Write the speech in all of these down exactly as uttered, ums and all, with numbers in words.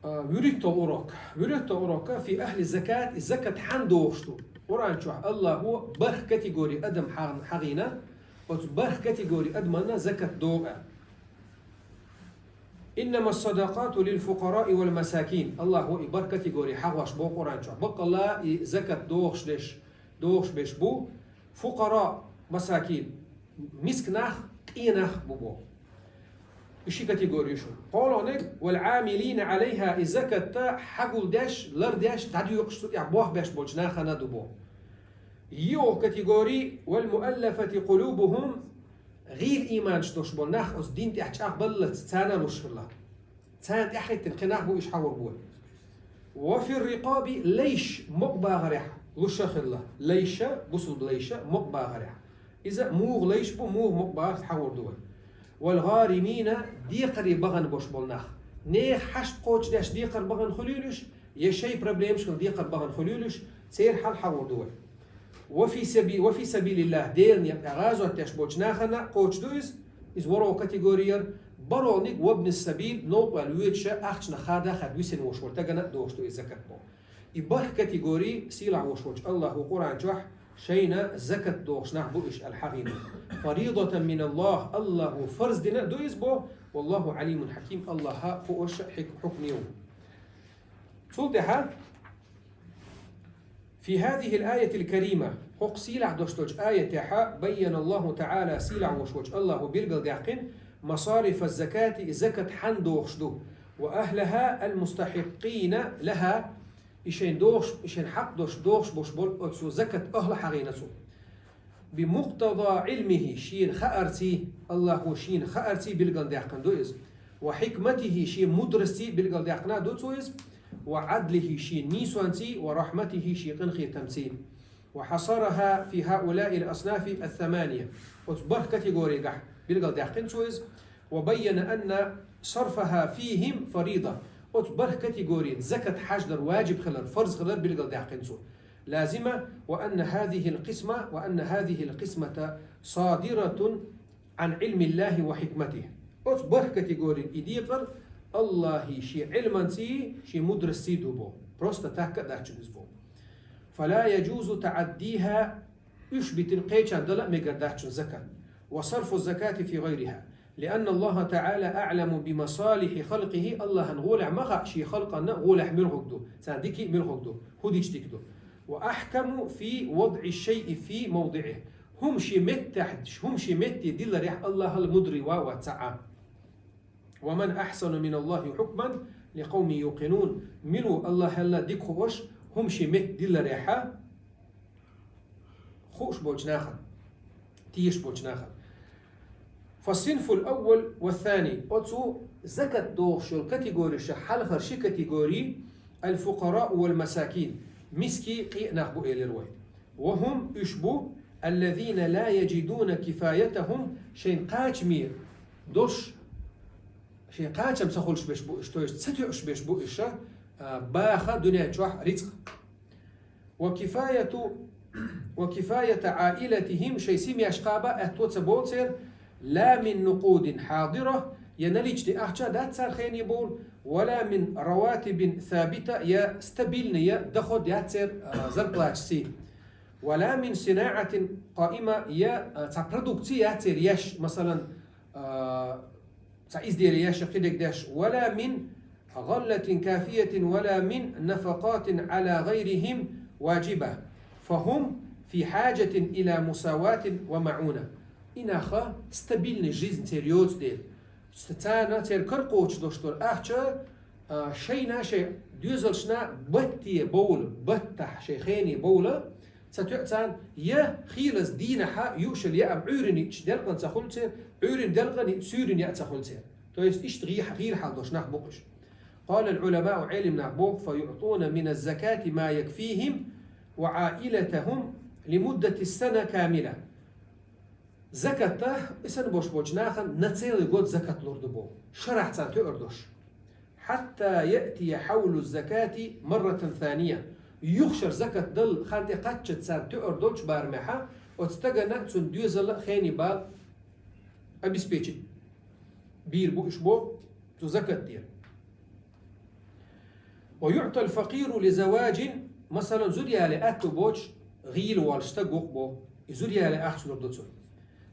А, вуьрхӀитта урок. ВуьрхӀитта урока фи ахӀли закат, и закат хьанна дохуш ду. Къуръан чохь Аллахо бархӀ категори адам хьагӀ-, хьагӀийна, оцу бархӀ категори адаманна закат догӀа. «Иннама садакату лил фукъараи вал масакин». Аллахо и бархӀ категори хьагӀош боху Къуръан чохь. Баккъалла и закат дохуш деш, дохуш беш бу фукъара, масакин, миска нах, къен нах бу боху. И ши категори шу. КхоалгӀаниг: «Вал Ӏамилина Ӏалайха», и закатта хьагулдеш, лардеш, дӀадоькъуш, цу тӀехь болх беш болчу нахана ду боху. ЙоьалгӀа категори: «Вал муаллафати къулубухум», гӀийла ийманаш долуш болу нах оцу дин тӀехь чӀагӀбаллалц царна луш хилла. Царна тӀаьхьахӀиттина кхин нах бу, уьш хьагӀур бу. «Ва фир рикъаби», лайш мукъабахарехь луш хилла. Лайша, бусулба лайша мукъабахарехь. Иза муха лайш бу, муха мукъабахарехь хьагӀур ду вай. «Вал гӀаримина», декхаре бахана болуш болу нах. Нехан хьашт кхочушдеш декхар бахана хуьлийла уьш, я шайн проблемаш хилла декхар бахана хуьлийла уьш, церан хьал хьагӀур ду вай. «Ва фи саби-, ва фи сабилиллахӀ», Делан некъа тӀехь гӀазот деш болчу нахана кхочуш ду иза, иза ворхӀ категори яра. БархӀалгӀаниг: «Вабни сабил», новкъа ваьлла воьдуш, ахчанах хада хадда висина волуш волу стагана а дохуш ду иза закат боху. И бархӀ категори сийлахь волуш волчу Аллахо Къуръан чохь шайна закат дохуш нах бу уьш аьлла хьагӀийна. «Фаридатан миналлахӀ», Аллахо фарз дина а ду иза боху, «валлахӀу Ӏалимун хьаким», Аллахь хууш а, хьик-, хьукмий ву. Цул тӀаьхьа: «Фи хӀазихил аятил карима», хӀокху сийлахь долуш долчу аятехь, «баййана Аллаху таӀала», сийлахь волуш волчу Аллахо билгалдаьккхина, «масарифа закати», закат хьанна дохуш ду, «ва ахлаха ал-мустахӀиккъина лаха», и шайн дохуш, и шайн хьакъ долуш, дохуш болуш болу оцу закат ахла хьагӀийна цо. «Би мукътада Ӏилмихи», шена хаарций, Аллахо шена хаарций билгалдаьккхина ду иза. «Ва хьикматихи», шен мудрастий билгалдаьккхина ду цо иза. «Ва Ӏадлихи», шен нийсонций, «ва рахьматихи», шен къинхетамций. «Ва хьасараха фи хӀаулаил аснафи ас-самания». Оцу бархӀ категоригахь билгалдаьккхина цо иза. «Ва баййана анна сарфаха фихим фарида». Оцу бархӀ категорин закат хьаждар ваджиб хилар, фарз хилар билгалдаьккхина цо. «Лазима, ва анна хӀазихил къисма, ва анна хӀазихил къисмата садиратун Ӏан Ӏилмиллахи ва хьикматихи». Оцу бархӀ категорин и декъар Аллахьи шен Ӏилманций, шен мудрастций ду боху. Просто так а дац шуна иза боху. «Фала яджузу таӀаддиха», уьш битина кхечарна дала а мегар дац шуна закат. «Ва сарфу закати фи гӀайриха. Лианна Аллаха таӀала аӀламу би масалихи халкъихи», Аллахьан гӀолехь ма хаьа шен халкъанна гӀолехь муьлхарг ду, царна дика а муьлхарг ду, хӀун дича дика ду. «Ва ахькаму фи вадӀи шайъи фи мавдиӀихи». ХӀума шен меттехь, хӀума шен метте диларехь Аллахьал мудрий ва вац цхьа а. «Ва ман ахьсану миналлахи хьукман ли къавмин юкъинун». Мила ву Аллахьалла дика хууш, хӀума шен метте диларехьа, хууш болчу нахана, тешаш болчу нахана. «Фассинфул аввал ва сани». Оцу закат дохуш йолу категорияша хьалхара ши категорий: «Ал-фукъараъу вал масакин». Миски, къен нах бу элира вай. «Ва хӀум», уьш бу, «аллазина ла яджидуна кифаятахум», шайн кхачаме долуш, шайн кхачам ца хуьлуш беш бу уьш, то есть ца тоьуш беш бу уьш, а, баха дуьнен чохь рицкъ. «Ва кифаяту, ва кифаята Ӏаилатихим», шайн семьяш кхаба аьтто ца болу церан, «ла мин нукъудин хьадира», я наличный ахча дац цара хене бовла, «ва ла мин раватибин сабита», я стабильный я доход яц церан, а, зарплаташций. «Ва ла мин синаӀатин къаима», я, а, цхьа продукция яц церан еш, масалан, а, цхьа изделие еш, я кхидерг деш. «Ва ла мин гӀаллатин кафиятин ва ла мин нафакъатин Ӏала гӀайрихим ваджиба. Фа хӀум фи хьаджатин ила мусаватин ва маӀуна». И нах стабильный жизнь церан йоцу дела. Царна церан кара кхочуш долуш долу ахча, а, шайна, шайн доьзалшна батте бовла, баттахь шайн хене бовла, ца тоьа царна, я хийлаза дийнахьа юушал яа Ӏуьйрина йиъча делкъан ца хуьлу церан, Ӏуьйрина делкъан йиъча суьйрина яа ца хуьлу церан. То есть иштта гӀийла хьал долуш нах бу-кх уьш. «Къала ал-Ӏуламау», Ӏелим нах боху: «Фа юътуна мина закати ма якфихим ва Ӏаилатахум ли муддати сана камила». Закатта, и санна болуш болчу нахана на целый год закат лур ду боху. Шарахь царна тоьар долуш. «Хьатта яътия хьавлу закати марратан сания». Юха шара закат дала хан тӀе кхаччалц царна тоьар долчу барамехьа, оцу стагана цуьнан доьзал а, хене бала обеспечить бийр бу уьш боху цу закат дера. ويعطى الفقير لزواج, масалан, зуда яле аьттув боацаш гӀийла волаш стаг ву-кх бо, и зуда яле ахча лур ду цунна.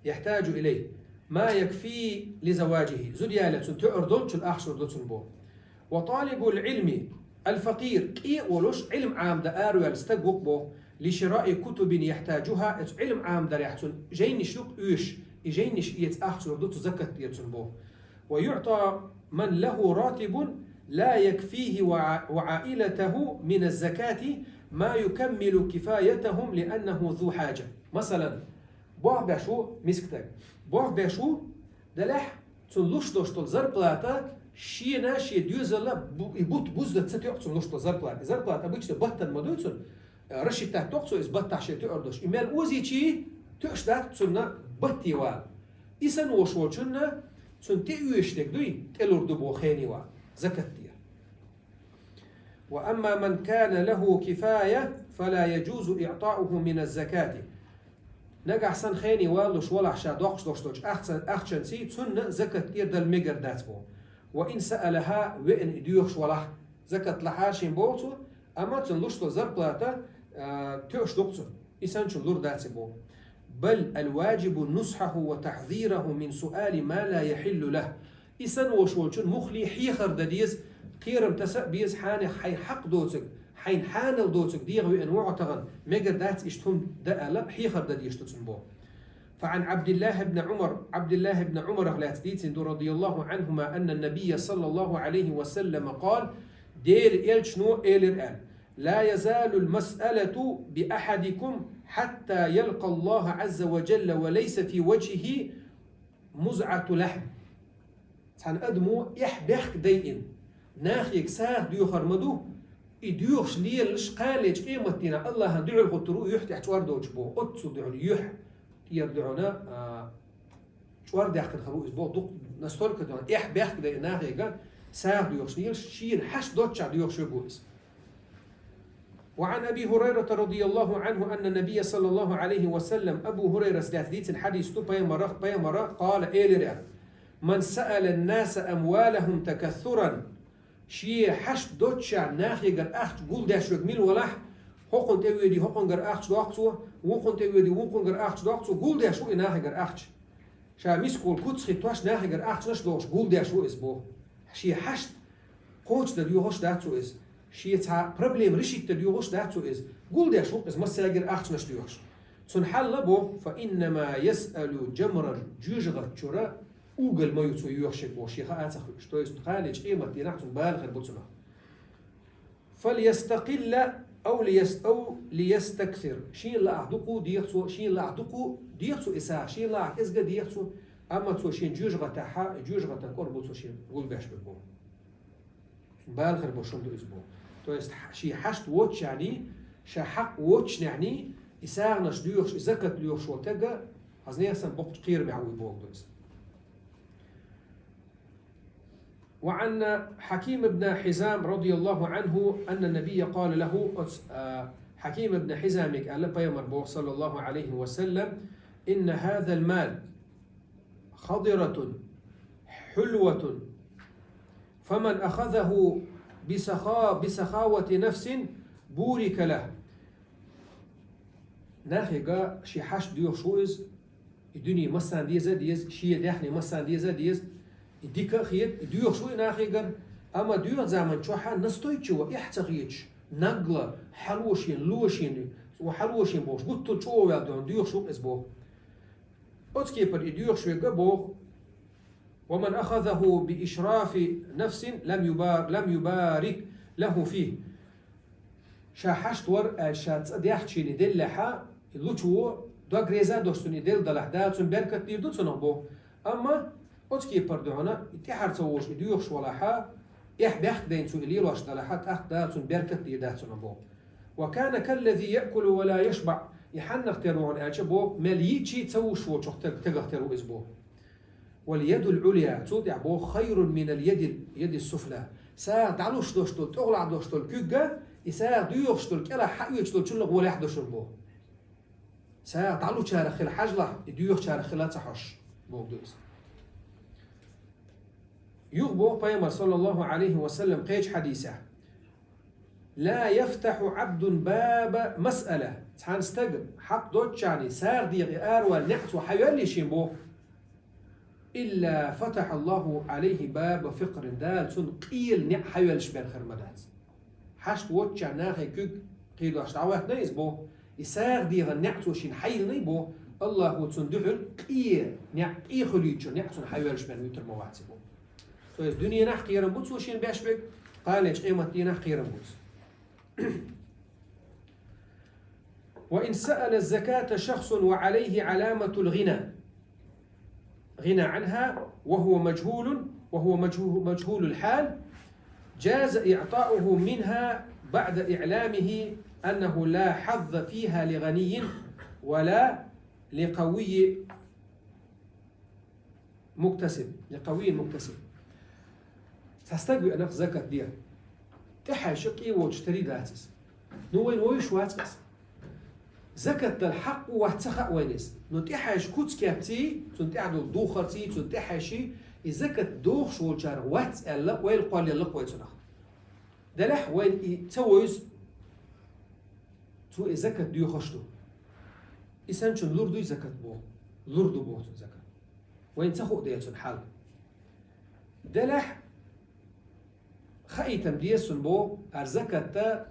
يحتاج إليه ما يكفي لزواجه, зуда яле цунна тоъар долччул ахча лур ду цунна бо. وطالب العلم الفقير, къе а волаш, Ӏилма Ӏамаде араваьнна стаг ву-кх бо, لشراء كتب يحتاجها, оцу Ӏилма Ӏамадарехь цунна жайнаш ю-кх оьшуш, и жайнаш эца ахча лур ду цо, закат лур ду цунна бо. ويعطى من له راتب لا يكفيه وع-, وعائلته من الزكاة ما يكمل كفايتهم لأنه ذو حاجة. Масалан, болх беш ву миска стаг. Болх беш ву, делахь, цунна луш долуш долу зарплата шена, шен доьзална бу-, и бутт бузза ца тоьу цунна луш долу зарплата. И зарплата обычно баттана ма дуй цунна, э, рассчитать до-кх цо иза баттахь шен тоьар долуш. И мел озийча, тоьуш дац цунна батте вала. И санна волуш волчунна цунна тӀеоьшуш дерг дуй, тӀе лур ду бо хене вала, закат лур. وأما من كان له كفاية فلا يجوز إعطاؤه من الزكاة. Нагахь санна хене валлуш валахь ша доккхуш долуш долчу ахца-, ахчанций, цунна закат тӀера дала мегар дац бо. وإن سألها, веана и доьхуш валахь, закат лахьара шена боху цо, амма цунна луш долу зарплата, а, тоьуш ду-кх цунна. И санначунна лур дац и бо. بل الواجب نصحه وتحذيره من سؤال ما لا يحل له. И санна волуш волчун муххале хьехар дан деза, кхерам таса а беза, хьанех хьайн хьакъ доцург, хьайна хьанал доцург дегӀа веана ву хьо тахана, мегар дац иштта хӀума дан аьлла, хьехар дан дезаш ду цунна бо. فعن عبد الله بن عمر, Ӏабдиллахь ибн Ӏумарах лаьцна дийцина ду, رضي الله عنهما، أن النبي صلى الله عليه وسلم قال, Делан элчано элира аьлла: لا يزال المسألة بأحدكم حتى يلقى الله عز وجل وليس في وجهه مضعة لحم. Цхьана адамо эхь бехк дайина, нахега сагӀа доьхур ма ду, и доьхуш лелаш кхана лечу къематдийнахь Аллахьан дуьхьал хӀуттур ву юьхь тӀехь чӀор доцуш боху, оццул дуьхьал юьхь тӀера дуьхьал, а, чӀор даьккхина хир ву иза боху, дукха настолько дуьхьал, эхь бехк дайина нахега сагӀа доьхуш лелаш, шена хьашт доцчохь доьхуш верг ву иза. وعن أبي هريرة رضي الله عنه أن النبي صلى الله عليه وسلم, Абу Хурайрас лаьцна дийцина хьадис ду, пайхамарах, пайхамара, قال, элира: من سأل الناس أموالهم تكثرا, шен хьашт доцчохь нахегара ахча гулдеш верг мила валахь, хӀокхунна тӀе а воьдий, хӀокхунгара ахча доккху цо, вукхунна тӀе а воьдий, вукхунгара ахча доккху цо, гулдеш ву и нахегара ахча. Ша миска волу куц хӀиттош, нахегара ахчанаш а дохуш, гулдеш ву иза боху. Шен хьашт кхочушдан доьхуш дац цо иза. Шен цхьа проблема решить дан доьхуш дац цо иза. Гулдеш ву иза массаьргара ахчанаш доьхуш. Цуьнан хьал а боху: فإنما يسأل جمر الجحر, жоьжахатин чуьра уггар ма ю цо йоьхуш ерг боху, шен хаа ца хуьлуш. То есть, кхана лечу къематдийнахь цунна бала хир бу цунах. فليستقل أو ليس-, أو ليستكثر. Шена лаахь дукха а деха цо, шена лаахь дукха а деха цо и сагӀа, шена лаахь кӀезиг а деха цо, амма цо шен жоьжахатехь, и жоьжахатан кӀора бу цо шен гулбеш берг боху. Бала хир бу шуна ду иза боху. То есть, хьа-, шен хьашт воцчохьний, ша хьакъ воцчохьний, и сагӀанаш доьхуш, и закат лоьхуш волу стаг, хӀаза нехан санна боккхачу кхерамехь ву и боху ду иза. وعن حكيم بن حزام رضي الله عنه أن النبي قال له, оцу, а, Хьаким ибн Хьизамига аьлла пайхамара боху, صلى الله عليه وسلم: إن هذا المال خضرة حلوة فمن أخذه بسخا-, بسخاوة نفس بورك له. Нахега шен хьашт доьхуш ву иза, и дуьне массарна деза а деза, шен даьхни массарна деза а деза, и дика а хета, и доьхуш ву и нахегара, амма доьхучу заман чохь настойчиво, эхь ца хеташ, нагло, хьалошийна, лошийна, хьалошийна бохуш, гуттар а чӀогӀа ваьлла дуьхьал доьхуш ву иза боху. Оцу кепара и доьхуш верг а боху: ومن أخذه بإشراف نفس لم يبا-, لم يبارك له فيه. Ша хьашт вара аьлла, ша цӀа даьхначийн и деллехьа, и лучо дог реза а долуш цунна и делла далахь, Дала цунна беркат дийр ду цунах боху. Амма оцу кепара дуьхьал и тӀаьхьара ца волуш и доьхуш валахьа, эхь бехк дайна цо и лелош далахьа, тӀаккха Дала цунна беркат дийр дац цунах боху. وكان كالذي يأكل ولا يشبع. И хьаннах тера ву хьуна аьлча боху, мел йиъчий ца вуш волчух таг-, тагах тера ву иза боху. واليد العليا, цул тӀаьхьа боху, خير من اليد, يد السفلى. СагӀа дӀалуш долуш долу, тӀехула долуш долу куьг а, и сагӀа доьхуш долу, кӀелахь хьаоьцуш долчунах валехь ду шуна боху. СагӀа дӀалучарах хила хьажалахь, и доьхучарах хила ца хьожуш, боху ду иза. Юха боху пайхамара, صلى الله عليه وسلم, кхечу хьадисехь: لا يفتح عبد باب مسألة. Цхьан стага хьакъ доцчарний сагӀа дегӀа аравала неӀ цо хьайоалле шийна боху. إلا فتح الله عليه باب فقر. Дала цунна къела неӀ хьайоьллуш бен хир ма дац. Хьашт воцчарна нахе куьг кхийдош дӀахӀоьттина иза боху. И сагӀа дегӀан неӀ цо шийна хьайиллина боху. Аллахо цунна дуьхьал къе неӀ, къе хуьлуьйтучу неӀ цунна хьайоьллуш бен вуьтур ма вац и боху. То есть дуьненахь кхерам бу цо шийна беш берг, кхана лечу къематдийнахь кхерам бу цо. وإن سأل الزكاة شخص وعليه علامة الغنى، غنى عنها وهو مجهول، وهو مجهو-، مجهول الحال، جاز إعطاؤه منها بعد إعلامه أنه لا حظ فيها لغني ولا لقوي مكتسب، لقوي مكتسب. Цхьа стаг веана закат де. ТӀехьаьжча къе воцуш тари дац иза. Ну, вайна вовзаш вац иза. Закат дала хьакъ ву вац ца хаьа вайна иза. Ну, тӀехьаьжча куц кепций, цунна тӀехь долу духарций, цунна тӀехьаьжчий, и закат дохуш волчарах вац аьлла, ойла кхоллаелла-кх вай цунах. Делахь вайна и ца вовза, цо и закат доьхуш ду. И санначунна лур дуй закат боху? Лур ду боху цунна закат. Вайна ца хуу дела цунна хьал. Делахь хаийтам деза цунна боху, ара закатта,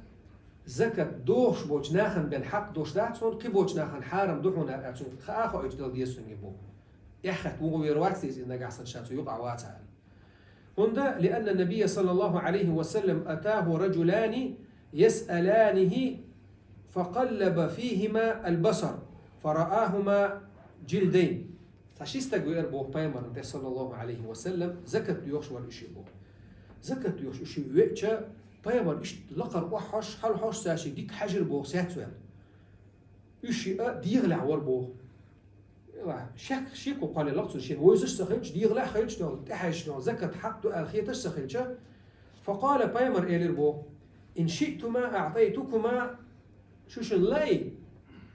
закат дохуш болчу нахана бен хьакъ долуш дац хьуна, кхин болчу нахана хьарам ду хьуна аьлла, цунна хаа хоуьйтуш дала деза цунна боху. Эхь хатта муха вер вац иза нагахь санна ша цу юкъахь вацахь аьлла. ХӀунда, لأن النبي صلى الله عليه وسلم أتاه رجلان يسألانه فقلب فيهما البصر فرآهما جلدين. Цхьа ши стаг веара боху пайхамарна тӀе, саллаллаху Ӏалайхи ва саллам, закат доьхуш вара уьш боху. Закат доьхуш уьш веача, пайхамар иштта лакхара охьахьош, хьалахьош цаьршиъ дика хьаьжира боху сецваьлла. Уьш а дегӀалехь вара боху. Ила, шек, шеко кхоллаелла-кх цунна шена. Вовзаш ца хилча, дегӀалехь хилча тӀехь, тӀехьаьжча тӀехь закат хьакъ ду аьлла хеташ ца хилча, فقال, пайхамар элира боху: إن شئتما أعطيتكما, шу шуна лаьий,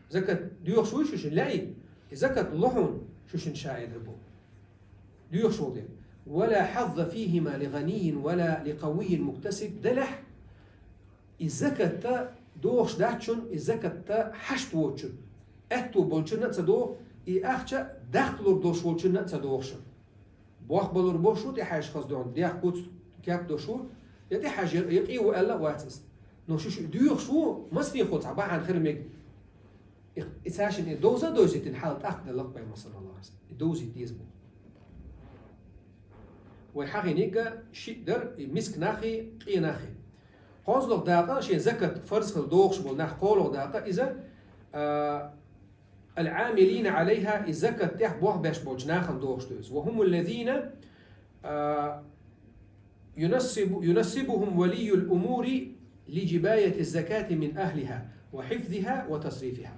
закат доьхуш вуй шу шуна лаьий, и закат ло хьуна шу шуна ша элира боху. Доьхуш волу дела. ولا حظ فيهما لغني ولا لقوي مكتسب, делахь и закатта дохуш дац шуна, и закатта хьашт воцучунна, аьтто болчунна а ца доху, и ахча даккхалур долуш волчунна а ца доху шуна. Болх балур бу шу, тӀехьаьжча хаза дуьхьал дехьа куц кеп до шу, я тӀехьаьжча я къе ву аьлла а вац иза. Но шу шу доьхуш ву, масане хьо цхьа бахьана хила мега. И, и цаьршинна и довза а довзийтина хьал тӀаккха делла-кх пайхамар, саллаллаху Ӏалайхи ва саллам. И довзийта деза боху. Вай хьахийнарг шиъ дара, и миска нахи, къе нахи. КхозлагӀа дакъа шен закат фарз хила дохуш болу нах, кхоалгӀа дакъа иза, а, العاملين عليها, и закат тӀехь болх беш болчу нахана дохуш ду иза. وهم الذين, а, ينصب، ينصبهم ولي الأمور لجباية الزكاة من أهلها وحفظها وتصريفها.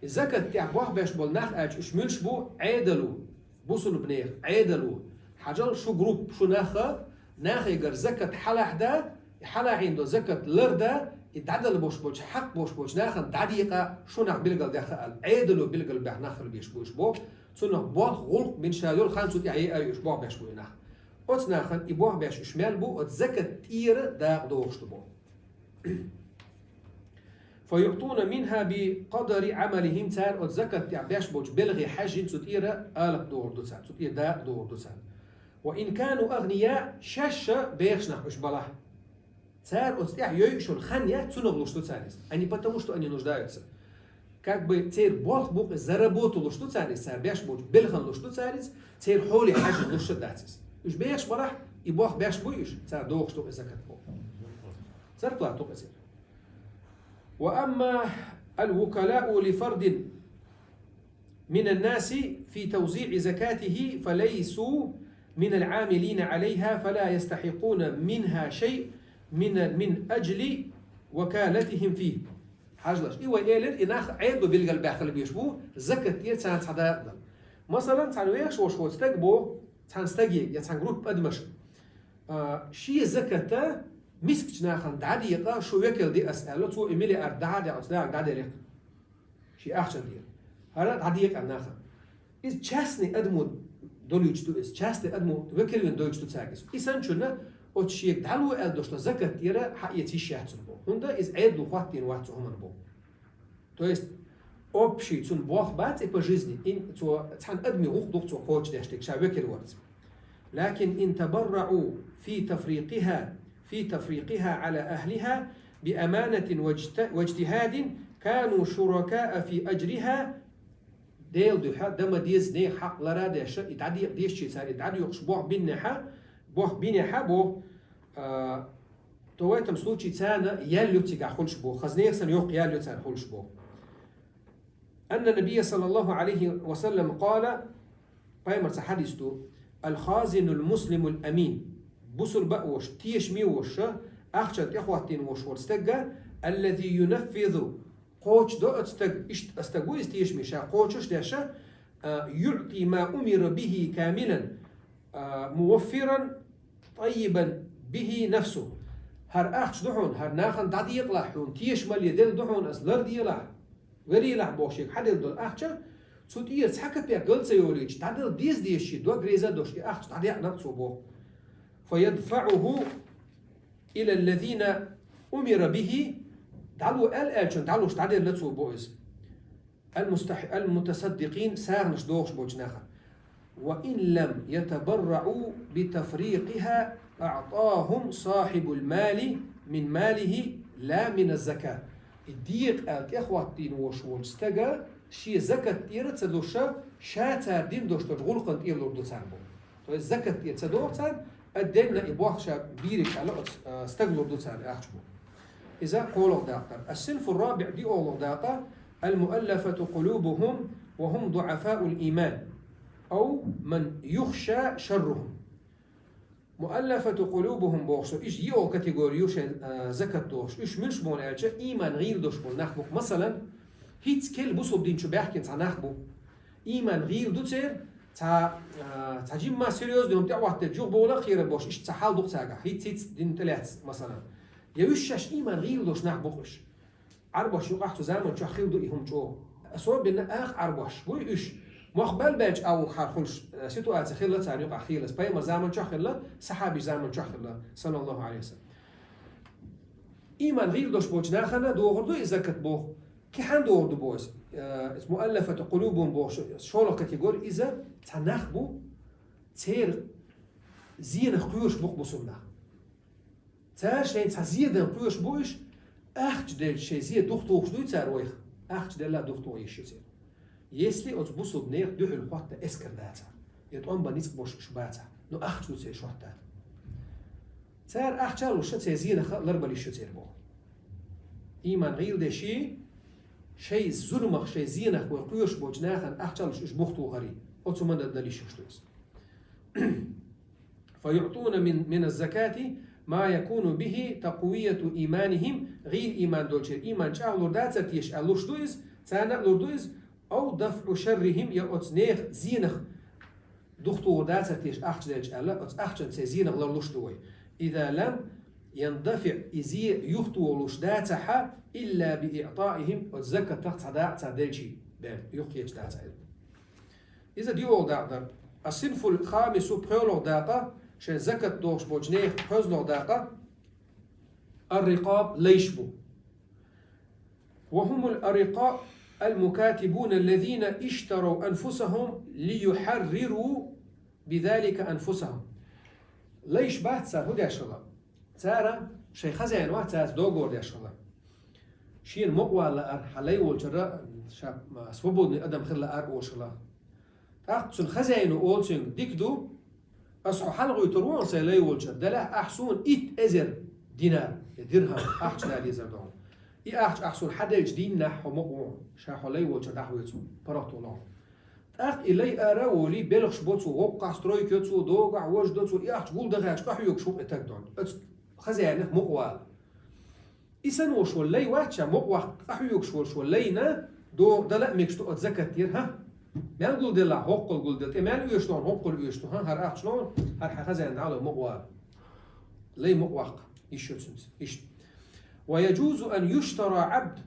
И закат тӀехь болх беш болу нах аьлча уьш муьлш бу? Ӏедало, бусулба нехан Ӏедало. Хьажал шу группа, шу наха, нахегара закат хьалахь да, и хьалахьийна долу закат лар да, и дӀадала болуш болчу, хьакъ болуш болчу нахана дӀадекъа, шу нах билгалдаьхна аьлла, Ӏедало билгалбаьхна нах хила беш бу уьш боху, цунах болх, гӀуллакх бина ша йолу хан цу тӀехь еа а уьш болх беш бу и нах. Оцу нахана и болх беш уьш мел бу, оцу закат тӀера дакъа дохуш ду боху. فيعطون منها بقدر عملهم, цара оцу закат тӀехь беш болчу белхе хьаьжжина цу тӀера алап дохур ду цара, цу тӀера дакъа дохур ду цара. وإن كانوا أغنياء, шаьш а бехаш нах уьш балахь. Цара оцу тӀехь йойуш йолу хан яц, цунах луш ду цара иза. А не потому, что они нуждаются. Как бы церан болх бу-кх иза, заработать луш ду цара иза, цара беш болчу белхан луш ду цара иза, церан хьоле хьаьжжина луш а дац иза. Уьш бехаш балахь, и болх беш буй уьш, цара дохуш ду-кх иза закат боху. Зарплата ду-кх иза. وأما الوكلاء لفرد من الناس في توزيع زكاته فليسوا من العاملين عليها فلا يستحقون منها شيء من، من أجل وكالتهم فيه. Хьажалаш, и вай элира, и нах Ӏедало билгалбаьхна хила беш бу, закат тӀера царна цхьа дакъа дала. Масалан, цхьана вехаш волуш волу стаг боху, цхьана стаге я цхьана группа адамаш, а, шен заката мискачу нахана дӀадекъа, шу векал де ас аьлла, цо и миллиард дӀа а дӀа оцу нахана дӀаделира. Шен ахчан тӀера. ХӀара дӀадекъа нахана. Иза частный адамо долуьйтуш ду иза, частный адамо векал вина дойтуш ду цаьрга иза. И санначунна Оцу шега дӀало аьлла долуш дан закат тӀера хьаэца йиш яц цунна боху. ХӀунда иза Ӏедало хӀоттийна вац цу хӀуманна боху. То есть, общий цунна болх бац и по жизни, ин цо цхьана адамийн гӀуллакх ду-кх цо кхочушдеш дерг ша векал варца. لكن إن تبرعوا في تفريقها، في تفريقها على أهلها بأمانة واجت-، واجتهاد كانوا شركاء في أجرها. Делан дуьхьа дан ма деза, нехан хьакъ лара а деш, и дӀадекъа дезачий цара, и дӀадоькъуш болх бинехьа, болх бинехьа боху, а, то в этом случае царна ял ю цигахь хуьлуш боху, хаза нехан санна йоккха ял ю царна хуьлуш боху. أن النبي صلى الله عليه وسلم قال, пайхамарца хьадис ду: الخازن المسلم الأمين. Бусулба а волуш, тешаме а волуш, ахча тӀехӀоттийна волуш волу стаг, الذي ينفذ, кхочушдо оцу стага, иштта а стаг ву иза тешаме, ша кхочуш а деш, а, يعطي ما أمر به كاملا، а, موفرا طيبا به نفسه. ХӀара ахча ду хьуна, хӀара нахана дӀадекъалахь хьуна, тешамалле делла ду хьуна, ас ларделахь, веллехь бохуш, шега хьаделла долу ахча, цу тӀера цхьа капек гал ца йолийча, дӀадала деза дезачийн дог реза а долуш, и ахча дӀадаьккхина-кх цо боху. فيدفعه إلى الذين أمر به, дӀало аьлла аьллачунна дӀалуш дӀаделла цо боху иза. المستح-، المتصدقين, сагӀанаш дохуш болчу нахана. وإن لم يتبرعوا بتفريقها أعطاهم صاحب المال من ماله لا من الزكاة. И декъа аьлла тӀехӀоттийна волуш волчу стага шен закат тӀера а ца луш, ша цара дина долуш долчу гӀуллакхана тӀера лур ду царна боху. То есть закат тӀера ца доху царна, а денна и болх ша бийриг аьлла оцу, а, стага лур ду царна ахча боху. Иза кхоалгӀа дакъа дара. الصنف الرابع, диъолгӀа дакъа, المؤلفة قلوبهم وهم ضعفاء الإيمان أو من يخشى شرهم. مؤلفة قلوبهم бохуш, иша йиъолгӀа категори ю шайн, а, закат дохуш. Уьш муьлш бу аьлча, ийман гӀийла долуш болу нах бу-кх. Масалан, хӀинца керла бусулба дин чу баьхкина цхьа нах бу. Ийман гӀийла ду церан, цхьа, а, цхьа жимма серьёзный хӀума тӀехӀоттаделча юхабовла а кхерам болуш, иштта цхьа хьал ду-кх цаьргахь, хӀинца-хӀинца дин тӀелаьцна, масалан. Я уьш шаьш ийман гӀийла долуш нах бу-кх уьш. Ӏарбош юкъахь цу заман чохь хилла ду и хӀума чӀогӀа. Особенно акха Ӏарбош буй уьш. Мох баьлла баьлча а вукху хьархуьлуш, э, ситуация хилла царна юкъахь хилас. Пайхамар заман чохь хилла, сахьабий заман чохь хилла, саллаллаху алейхи ва саллям. Ийман гӀийла долуш болчу нахана дохур ду и закат боху. Кхин хьанна дохур ду боху иза? Э, иза муаллафату къулубум бохуш, шолгӀа категори иза цхьа нах бу, церан зенах кхоьруш бу-кх бусулба нах. Цара шайн цхьа зен дан кхоьруш бу уьш, ахча делча шайн зен духтухуш дуй цара вайх? Ахча делла а духтуха йиш ю церан. Если оцу бусулба нехан дуьхьал хӀотта эскар дацахь, я тӀом бан ницкъ болуш уьш бацахь, ну ахча ду церан шортта. Цара ахча а луш, церан зенах а ларбала йиш ю церан боху. Ийман гӀийла деши, шайн зуламах, шайн зенах вай кхоьруш болчу нахана ахча а луш уьш бухтухари, оцу ма дан дала йиш ю уьш ду иза. فيعطون من، من الزكاة ما يكون به تقوية إيمانهم, гӀийла ийман долчеран ийман чӀагӀлур дацара теша аьлла луш ду иза, царна а лур ду иза, أو دفع شرهم, я оцу нехан зенах духтухур дацара теша ахча делча аьлла, оцу ахчанца зенах ларлуш ду вай. إذا لم يندفع, и зе юхатохалуш дацахьа, إلا بإعطائهم, оцу закатах цхьа дакъа царна делчий бен, юхахеташ дацахьа. Иза диъолгӀа дакъа дара. الصنف الخامس, пхоьалгӀа дакъа, шайн закат дохуш болчу нехан пхоьзалгӀа дакъа, الرقاب, лайш бу. وهم الأرقاء المكاتبون الذين اشتروا أنفسهم ليحرروا بذلك أنفسهم. Лайш бац цара хӀун деш хилла? Цара шайн хозяин вац, цаьрца договор деш хилла. Шена мукъа вала лаьара, хьан лай волчара ша, ма, свободный адам хила лаьара олуш хилла. ТӀаккха цуьнан хозяино олу цуьнга: «Дика ду, ас хьо хьалагӀуьйтур ву сайн лай волчара, делахь ахь суна итт эзар динар, я дирхам, ахча да дезар ду хьуна. И ахча ахь суна хьаделча дийнахь хьо мукъа ву хьуна, ша хьо лай волчара дӀахьоьцу хьуна, паргӀато ло хьуна». ТӀаккха и лай ара а волий, белхаш бо цо, воккхахь стройка йо цо, догахь вож до цо, и ахча гулдахаьрча къахьоьгуш ву-кх и таг дон, оцу хозяинах мукъа вала. И санна волуш волу лай вац ша, мукъа ваккха къахьоьгуш волуш волу лайна до-, дала а мегаш ду оцу закат тӀера, хӀа? Мел гулделла, хӀоккхул гулделла, тӀе мел оьшу ду хьуна, хӀоккхул оьшу ду, хӀа? ХӀара ахча ду хьуна, хӀара хьан хозяин дӀало мукъа вала. Лай мукъа ваккха йиш ю цуьнца. Иштта. ويجوز أن يشترى عبد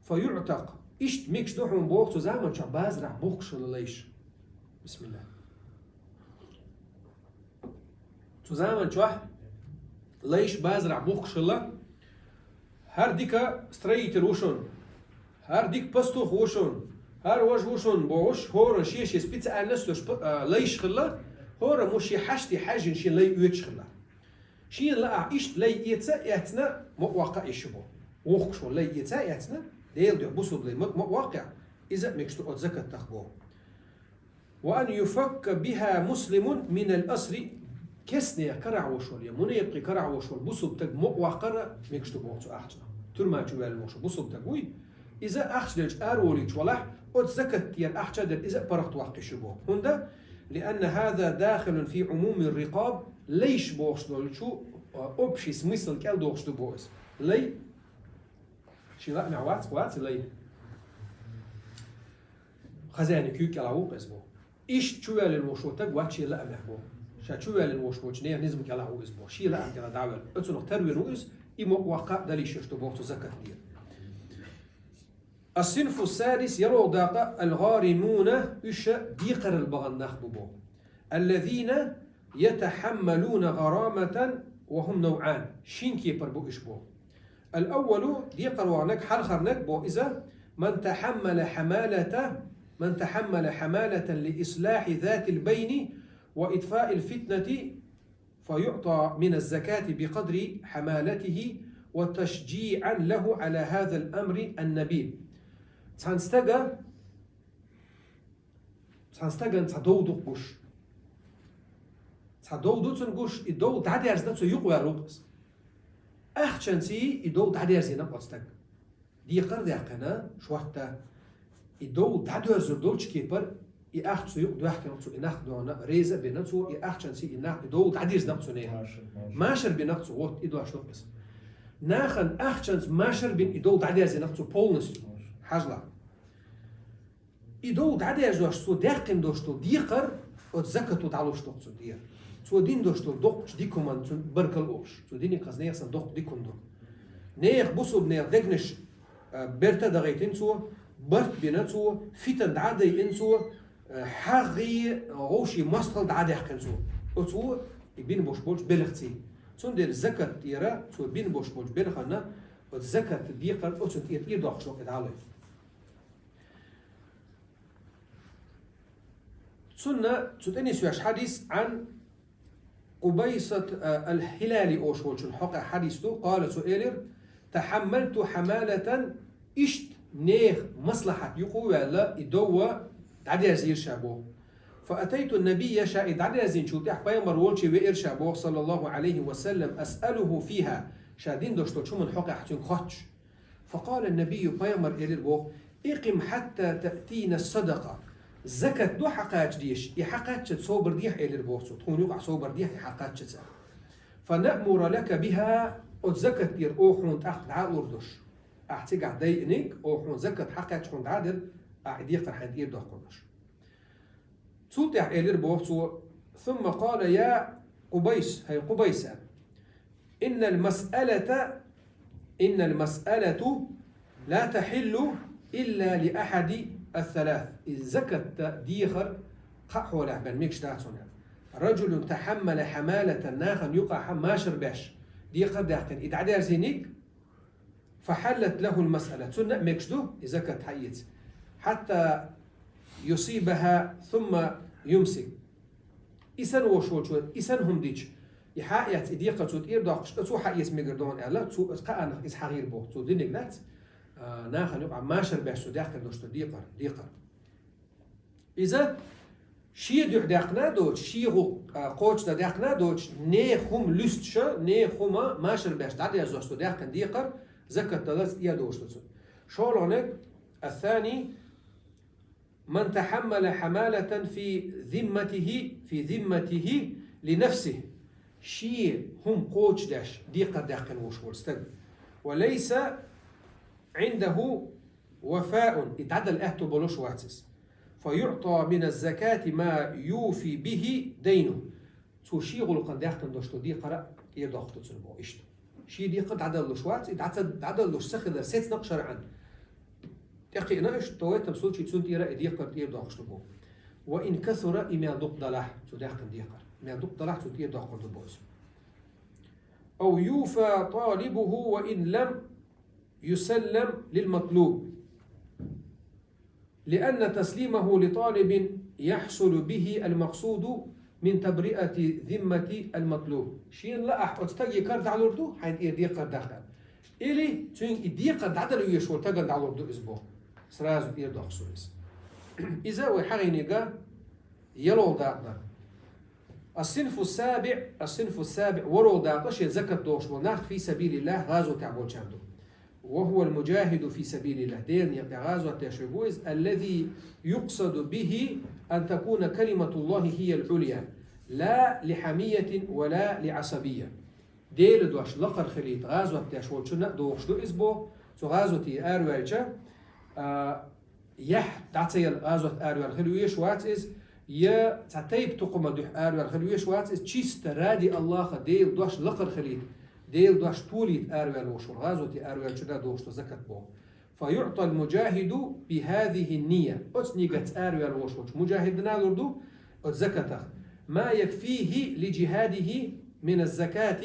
فيعتق. Иштта мегаш ду хьуна боху цу заман чохь базарахь бухкуш хилла лайш. Бисмиллах. Цу заман чохь лайш базарахь бухкуш хилла, хӀара дика строитель ву шун, хӀара дика пастух ву шун, хӀара важа ву шун бохуш, хӀора шен-шен специальность йолуш п-, а, лайш хилла, хӀора мо шен хьаштий хьаьжжина шен лай оьцуш хилла. Шена лаахь иштта лай эца а эцна, мукъа ваккха а йиш ю боху. Вухкуш волу лай эца а эцна, Делан дуьхьа бусалба лай мукъа, мукъа ваккхехь, иза а мегаш ду оцу закаттах боху. «Ва ан юфакка биха муслимун минал асри», кестнех карахь волуш волу, я мунепикъий карахь волуш волу бусалба стаг мукъа ваккхар а мегаш ду боху цу ахчанах. Туьрма чу ваьлла волуш волу бусалба стаг вуй, иза ахча делча араволуьйтуш валахь, оцу закат дера ахча дерг иза а паргӀат ваккха йиш ю боху. ХӀунда? «Лианна хаза дахилун фи умуми рикъаб», лайш бохуш долчу, а, общий смысл кӀел дохуш ду боху иза. Лай, шен лаамехь вац, вац лай. Хозяина куьйга кӀелахь ву иза боху. Иштта чуваьллина волуш волу стаг вац шен лаамехь боху. Ша чуваьллина волуш волчу нехан низам кӀелахь ву иза боху. Шен лаам кӀелахь дӀаваьлла. Оцунах тарвина ву иза, и мукъа ваккха а дала йиш йолуш ду боху цу закат дера. Ас-синфу ссадис, ярхӀалгӀа дакъа, ал-гӀаримуна, уьш декхаралла бахана нах бу боху. Аллазина ятахьаммалуна гӀараматан ва хӀум навӀан. Шин кепара бу уьш боху. Ал-аввалу, декхар ваханарг, хьалхарнарг боху иза, ман тахьаммала хьамалата, ман тахьаммала хьамалатан ли ислахьи затил байна ва итфаил фитнати, فيعطى من الزكاة بقدر حمالته وتشجيعا له على هذا الأمر النبيل. Цхьана стага, цхьана стагана цхьа дов ду гуш. Цхьа дов ду цунна гуш, и дов дӀадерзина цу юкъа ваьлла ву иза. Ахчанций и дов дӀадерзина оцу стага. Декхар а даьккхина, шортта, и дов дӀадоьрзур долчу кепара, и ахча цу юкъа доьхкина цо, и нах дона, реза а бина цо, и ахчанца и нах, и дов дӀадирзина цу нехан. Машар, машар. Машар бина цо, вот, и дош ду иза. Нахана ахчанца машар бина и дов дӀадерзина цо полностью. Машар. Хьажал. И дов дӀадерзош цо даьккхина долуш долу декхар, оцу закато дӀалуш ду цунна дера. Цо дина долуш долу доккхачу дика хӀуманна цунна баркалла олуш. Цо диниг хаза нехан санна доккха дика хӀума ду. Нехан, бусалба нехан дегнаш, а, берта а дахийтина цо, барт а бина цо, фитан дӀа а дайина цо, а, хьагӀий, вовшийн мостагӀалла дӀа а даьккхина цо. Оцо и бина болуш болчу белхаций. Цундела закат тӀера, цо бина болуш болчу белханна, оцу закат декхар оцунна тӀера, тӀера доккхуш ду и дӀалуш. Цунна цу тӀе нисвеш хьадис, Ӏан Къубайсат, а, ал-Хилали олуш волчун хьокъехь хьадис ду, къала, цо элира: «Тахьаммалту хьамалатан», иштта нехан маслахьат юкъа а ваьлла, и дов дӀадерзийра ша боху. «Фа атайту набийя», ша и дӀадерзийначул тӀаьхьа пайхамар волче веара ша боху, саллаллаху Ӏалайхи ва саллам, «асъалуху фиха», ша дина долуш долчу хӀуманна хьокъехь цуьнга хоттуш. Факъала набийю, пайхамар элира боху: «Икъим хьатта таътина садакъа». Закат ду хьакхача дезаш, и хьакхаччалц собар дехьа, элира боху цо, тхуна юкъахь собар дехьа и хьакхаччалц. «Фанаъмура лака биха», оцу закат тӀера оха хьуна тӀаккха дӀа а лур долуш. Ахь цигахь дайиниг, оха хьуна закат хьакхаьчча хьуна дӀа а дира, ахь и декхар хьайна тӀера доккхур долуш. Цул тӀаьхьа элира боху цо: «Сумма къала я Къубайс», хӀай Къубайса, «иннал масъалата, иннал масъалату ла тахьиллу илла ли ахьади ас-салас». И закат дехар кхаа хьолехь бен мегаш дац хьуна. «Раджулун тахьаммала хьамалатан», нахана юкъахь машар беш, декхар а даьккхина, и дӀадерзийниг, «фахьаллат лахул масъала», цунна а мегаш ду и закат хьаэца. «Хьатта юсибаха сумма юмсик». И санна волуш волчо, и санна хӀума дича, и хьаэца, и декхар цо тӀера доккхуш, оцо хьаэца мегар ду хьуна аьлла, цо оцу кхаанах иза хьагӀийр боху, цо диниг дац, а, нахана юкъахь машар беш цо даьккхина долуш ду декхар, декхар. Иза шен дуьхьа даьккхина а доцуш, шен гӀуллакх, а, кхочушдан даьккхина а доцуш, нехан хӀума луьстуша, нехан хӀума машар беш дӀадерзош цо даьккхина декхар, закат даларца тӀера долуш ду цунна. ШолгӀаниг, ас-сани, ман тахьаммала хьамалатан фи зимматихи, фи зимматихи ли нафсихи. Шен хӀума кхочушдеш декхар даьккхина волуш волу стаг. Ва лайса Ӏиндаху вафаун, и дӀадала аьтто болуш вац иза. Фа юъта мина закати ма юфи бихи дайну. Цо шен гӀуллакхана даьккхина долуш долу декхар а тӀера доккхуш ду цунна боху иштта. Шен декхар дӀадалалуш вац, и дӀа ца, дӀадалалуш ца хилар сецна-кх шарӀан. ТӀекхиъна уьш, то в этом случае цунна тӀера а и декхар тӀера доккхуш ду боху. Ва ин касура, и мел дукха далахь, цо даьккхина декхар. Мел дукха далахь, цунна тӀера доккхур ду боху иза. أو يوفى طالبه وإن لم يسلم للمطلوب، لأن تسليمه لطالب يحصل به المقصود من تبرئة ذمة المطلوب. Шен лаахь оцу стаге кара дӀалур ду, хьайна тӀера декхар дахар. Или цуьнга и декхар дӀадала везаш волу стагана дӀалур ду иза боху. Сразу тӀера дохсур иза. Иза вай хьагӀийнега ялол дакъа дар. الصنف السابع، الصنف السابع, ворхӀалгӀа дакъа шен закат дохуш болу нах في سبيل الله, гӀазотехь болчарна ду. وهو المجاهد في سبيل الله. Делан некъа тӀехь гӀазот деш верг ву иза, الذي يقصد به أن تكون كلمة الله هي العليا، لا لحمية ولا لعصبية. Делан дош лакхара хилийта гӀазот деш волчунна а дохуш ду иза боху, цу гӀазоте араваьлча, а, яхь дӀа ца яла гӀазот араваьлла хила везаш вац иза, я цхьа тайпа-тукхама дуьхьа араваьлла хила везаш вац иза, чисто ради Аллаха Делан дош лакхара хилийта, Делан дош толийта араваьлла волуш волу гӀазоте араваьллачунна дохуш ду закат боху. فيعطى المجاهد بهذه النية. Оцу нигатца араваьлла волуш волчу муджахидана лур ду оцу закатах ما يكفيه لجهاده من الزكاة،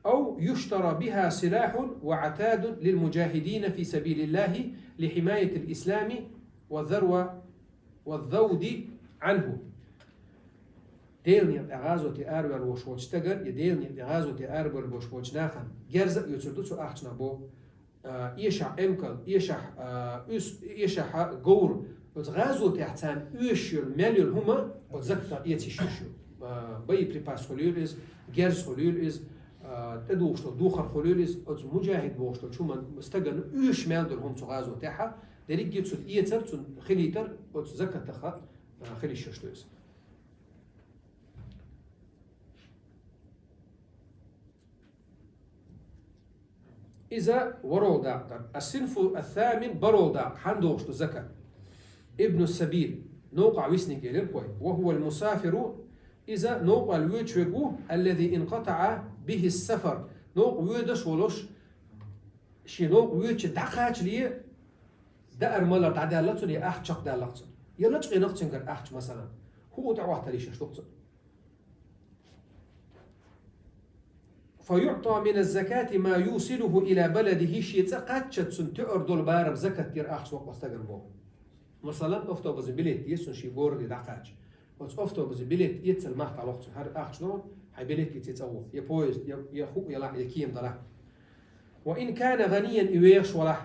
أو يشترى بها سلاح وعتاد للمجاهدين في سبيل الله لحماية الإسلام والذروة والذود عنه. Делан некъа тӀехь гӀазоте араваьлла волуш волчу стагана, я Делан некъа тӀехь гӀазоте араваьлла волуш волчу нахана герз а оьцур ду цу ахчанах боху. А, эшахь эмкал, эшахь, а, уьс-, эшахь говр, оцу гӀазотехь царна оьшуш йолу, мел йолу хӀума оцу закатах эца йиш йолуш ю. А, боеприпас хуьлийла иза, герз хуьлийла иза, а, тӀедухуш долу духар хуьлийла иза, оцу муджахид бохуш долчу хӀуман стагана оьшуш мел долу хӀума цу гӀазотехь, дерриге а цунна эцар, цунна хилийтар оцу закатах, а, хила йиш йолуш ду иза. Иза ворхӀалгӀа дакъа дара. الصنف الثامن, бархӀалгӀа дакъа, хьан дохуш ду закат. ابن السبيل, новкъахь висниг элира кхой. وهو المسافر, иза новкъахь воьдуш верг ву, الذي انقطع به السفر, новкъа воьдуш волуш, шен новкъа воьдучу дӀакхачале, даар-малар дӀадаьлла цунна, я ахча чекхдаьлла цунна, я лачкъийна цуьнгара ахча, масалан, хӀуъу тӀе Ӏоттар йиш йолуш ду-кх цунна. فيعطى من الزكاة ما يوصله إلى بلده, шен цӀа кхаччалц цунна тоьар долу барам закат дара ахча ло-кх оцу стагана боху. Масалан, автобусан билет деза цунна шен городе дӀакхача. Оцу автобусан билет эццал мах дӀалоху цунна, хӀара ахча ло, хьайн билет эций цӀа воху, я поезд, я, я хӀуъу ялахь, я кема далахь. وإن كان غنيا, и вехаш валахь.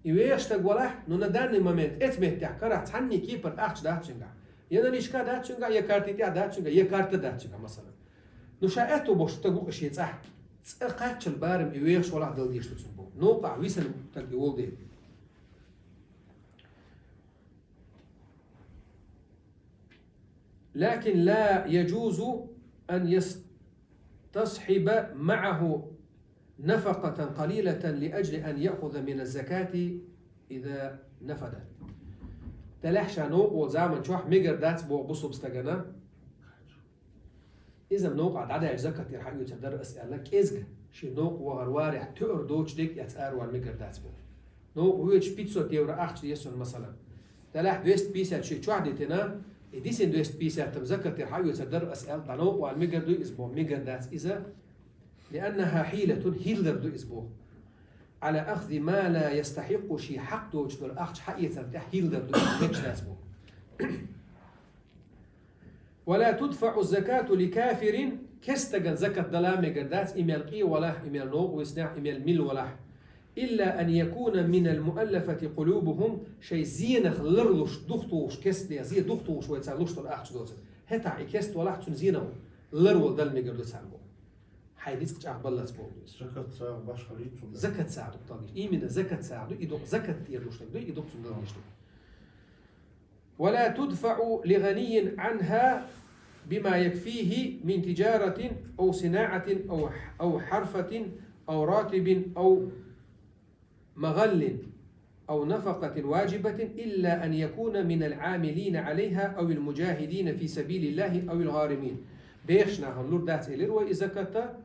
И вехаш стаг валахь, ну, на данный момент, эцу меттехь карахь цхьанний кепара ахча дац цуьнгахь. Я наличка дац цуьнгахь, я карти тӀехь дац цуьнгахь, я карта дац цуьнгахь, масалан. Ну, ша аьтту бохуш стаг ву-кх шен цӀахь. ЦӀа кхаччалц барам и вехаш валахь дала дезаш ду цунна боху. Новкъахь висина стаг и волу дела. لكن لا يجوز أن يستصحب معه نفقة قليلة لأجل أن يأخذ من الزكاة إذا نفدت. Делахь ша новкъа волу заман чохь мегар дац боху бусалба стагана, иза-м новкъахь дӀадаьлча закат тӀера хьаоьцур дара ас аьлла, кӀезга шен новкъа вахар варехь тоьар доцуш дерг эцна аравала мегар дац боху. Новкъа воьдуш пятьсот евро ахча деза цунна, масалан. Делахь двести пятьдесят шен чохь дитина, и дисина двести пятьдесят-м закат тӀера хьаоьцур дара ас аьлла, дӀа новкъа вала мегар дуй иза боху, мегар дац иза. لأنها حيلة, хӀилдар ду иза боху. على أخذ ما لا يستحق, шен хьакъ доцуш долу ахча хьаэцар тӀехь хӀилдар ду иза, мегаш дац боху. ولا تدفع الزكاة لكافر, керста стагана закат дала мегар дац, и мел къе валахь, и мел новкъа виснехь, и мел мила валахь. إلا أن يكون من المؤلفة قلوبهم, шайн зенах ларлуш, духтухуш, керста зен духтухуш вай цара луш долу ахча доцург. ХӀетахь и керста валахь, цуьнан зенах ларвала дала мегар ду царна боху. Хьайн ницкъ чӀагӀбаллалц боху иза. Закат сагӀа башхалла ду цунна. Закат сагӀа ду кхалгаш. Именно закат сагӀа ду, и ду закат тӀера луш ду, и ду цунна дала дезаш ду. ولا تدفع لغني عنها بما يكفيه من تجارة أو صناعة أو، أو حرفة أو راتب أو مغل أو نفقة واجبة إلا أن يكون من العاملين عليها أو المجاهدين في سبيل الله أو الغارمين. Бехаш нахана лур дац элира вай и закат,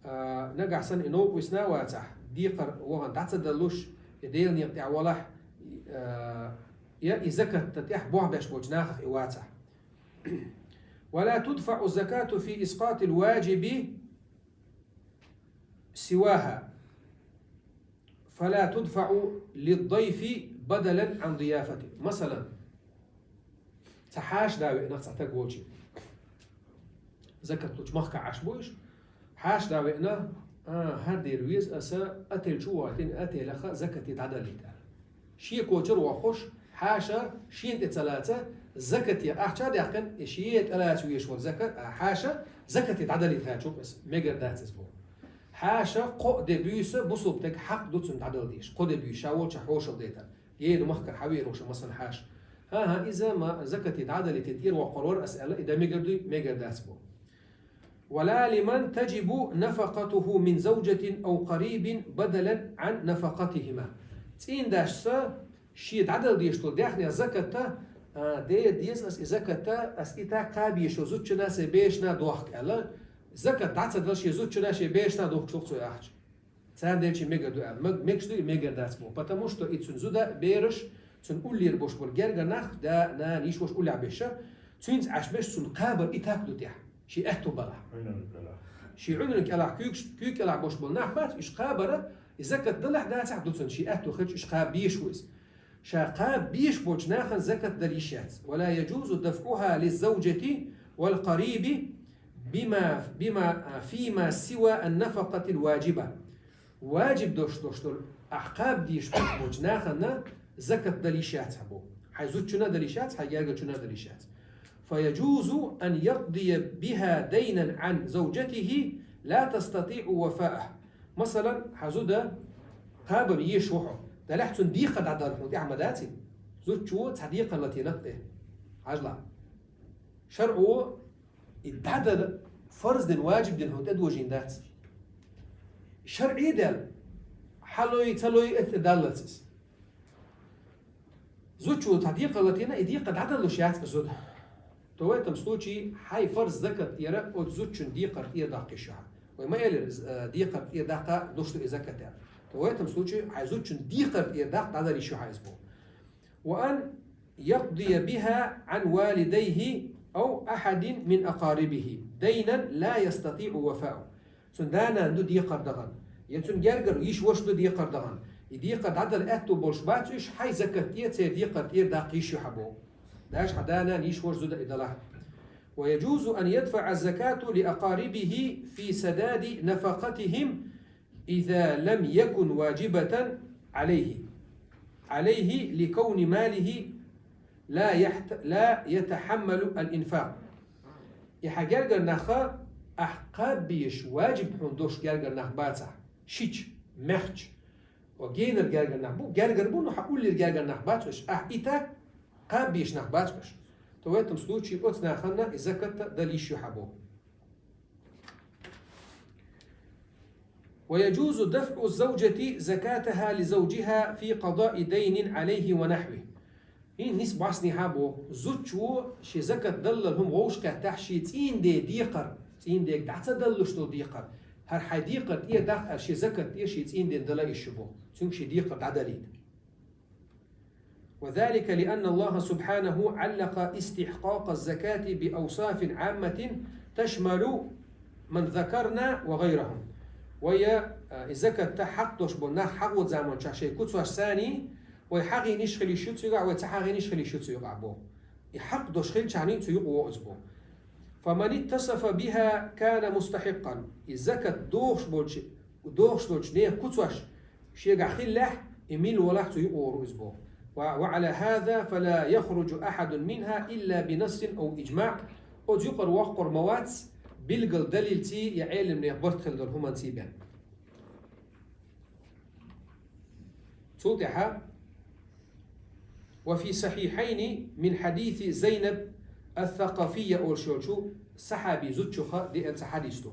а, нагахь санна и новкъа висна а вацахь, декхар вахана дӀа ца далуш, я Делан некъа тӀехь валахь, а, я и закатта тӀехь болх беш болчу нахах и вацахь. ولا تدفع الزكاة في إسقاط الواجب سواها فلا تدفع للضيف بدلا عن ضيافته. Масала, цхьа хьаша да веана цхьа стаг волча. Закат лучу махкахь Ӏаш бу уьш. Хьаша да веана, а, хӀара дийр веза аса отель чу вахийтина, отелех закат дӀадалийта. Шен кочара воккхуш, хьаша шена тӀе ца лаца, закате ахча а даьккхина, и шен тӀе лаца везаш волу закат, а, хьаша закате дӀадалийта хьаьжча ву-кх иза, мегар дац иза боху. Хьаша кхо де буьйса бусулба стеган хьакъ ду цунна дӀадала дезаш, кхо де буьйса ша волчохь хьошалла дайтар. Гена махкара хьан веана ву ша, масала, хьаша. ХӀан-хӀа, иза ма закате дӀадалийта тӀера воккхур вара аса аьлла, и дан мегар дуй, мегар дац боху. ولا لمن تجب نفقته من زوجة أو قريب بدلا عن نفقتهما. ЦӀийндашца шен дӀадала дезаш долу даьхнех закат, а, де деза ас и закат, ас и так кхаба езаш йолу зудчунна, сайн берашна дохка аьлла, закат дӀа ца дала шен зудчунна, шен берашна дохкуш ву-кх цо и ахча. Царна делча мегар ду аьлла. Мег-, мегаш ду и, мегар дац боху. Потому что и цуьнан зуда, бераш, цуьнан уллера болуш болу гергара нах, да, нана, йиша, ваша, уллехь берш, цуьнца Ӏаш берш, цунна кхабар и так ду тӀехь, шен аьтту балахь. Ӏуьнан кӀелахь. Шен Ӏуьнан кӀелахь, куьйгаш-, куьйга кӀелахь болуш болу нах бац, уьш кхабар, и закат далахь, дацахь ду цунна, шен аьтту хилча, уьш кхаба безаш ву иза. Ша кхаба безаш болчу нахана закат дала йиш яц. ولا يجوز دفعها للزوجة والقريب بما، بما، فيما سوى النفقة الواجبة. Ваджиб долуш долуш долу, ахь кхаба дезаш болчу нахана закат дала йиш яц хьан боху. Хьайн зудчунна дала йиш яц, хьайн гергарчунна дала йиш яц. فيجوز أن يقضي بها دينا عن زوجته لا تستطيع وفاءه. Масала, хьан зуда кхаба езаш ву хьо. Делахь цунна декхар дӀадала хьуна тӀехь ма дац и. Зудчо цхьа декхар латийнарг тӀе. Хьажал. ШарӀо и дӀадала фарз дина, ваджиб дина хьуна тӀедожийна дац. ШарӀе даьлла, хьан лой, ца лой, эцна даллалц иза. Зудчо цхьа декхар латийна, и декхар дӀадалуш яц иза зуда. То в этом случае хьайн фарз закат тӀера оцу зудчун декхар тӀера даккха йиш ю хьан. Вай ма элира, э, декхар тӀера даккха луш ду и закат аьлла. То в этом случае хьайн зудчун декхар тӀера даккха дӀадала йиш ю хьан иза боху. وأن يقضي بها عن والديه أو أحد من أقاربه دينا لا يستطيع وفاؤه. Цуьнан да-нана ду декхар дахана, я цуьнан гергара йиша-ваша ду декхар дахана. И декхар дӀадала аьтту болуш бац уьш, хьайн закат тӀе церан декхар тӀера даккха йиш ю хьан боху. Даже хьан да-нана, йиша-ваша, зуда и далахь. ويجوز أن يدفع الزكاة لأقاربه في سداد نفقتهم إذا لم يكن واجبة عليه، عليه لكون ماله لا يحت-، لا يتحمل الإنفاق. И хьан гергара нах ахь кхаба безаш ваджиб хьуна долуш гергара нах бацахь, шича, маьхча, ва генара гергара нах бу, гергара бу, но хьан уллера гергара нах бац уьш, ахь и так кхаба безаш нах бац уьш. То в этом случае оцу нахана и закат дала йиш ю хьан боху. ويجوز دفع الزوجة زكاتها لزوجها في قضاء دين عليه ونحوه. ХӀинца нисбахьсни хьан боху, зудчо шен закат даллал хӀума вовшахкхеттахь, шен цӀийнден декхар, цӀийндега дӀа ца даллуш долу декхар, хӀара хьайн декхар тӀера даккха аьлла, шен закат тӀера шен цӀийнден дала йиш ю боху, цуьнга шен декхар дӀадалийта. وذلك لأن الله سبحانه علق استحقاق الزكاة بأوصاف عامة تشمل من ذكرنا وغيرهم. Вай, а, и закатта хьакъ долуш болу нах хьагӀо заманчохь шайн куцаш санний, вай хьагӀийна йиш хила йиш ю цу юкъахь, вай ца хьагӀийна йиш хила йиш ю цу юкъахь боху. И хьакъ долуш хилчахьний цу юкъа ву иза боху. فمن اتصف بها كان مستحقا. И закат дохуш болчу, дохуш долчу нехан куцаш шегахь хиллехь, и мила валахь цу юкъа ву иза боху. و-، وعلى هذا فلا يخرج أحد منها إلا بنص أو إجماع. Оцу юкъара воккхур ма вац, билггал далилций я Ӏеламнехан барт хилла долу хӀуманций бен. Цул тӀаьхьа وفي الصحيحين من حديث زينب الثقفية олуш йолчу сахьаби зудчуха деана цхьа хьадис ду.